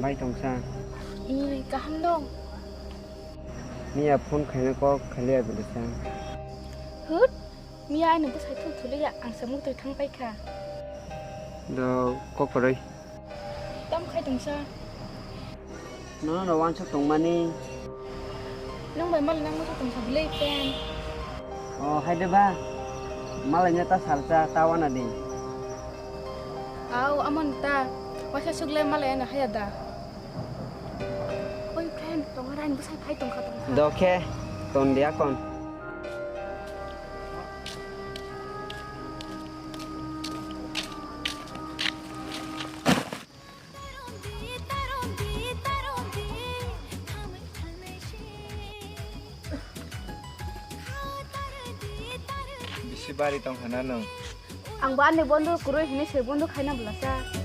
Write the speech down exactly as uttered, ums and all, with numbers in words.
Bai tongsa. Ih, kaham dong. Miya phone khaina kok khaliya belesa. Hut, miya ani bwsai thul thuliya, ang samung twi thang paikha. Do kok kwrwi. Tam khai tongsa. Nono no wansuk tongmani. Nang bai malai nang muchuk tongsa belai pen. O, hai de ba. Malai na ta salsa, ta wana di. Au, amon ta. Waisa sugle malai na haya da. Oi, friend, tonga rain bwsai phai tongkha tongkha. Dokhe, ton dia kon. Bisi bari tongkha na nung? Ang bo ani bondo kwrwi hwnwi se bondo khaina bwlasa.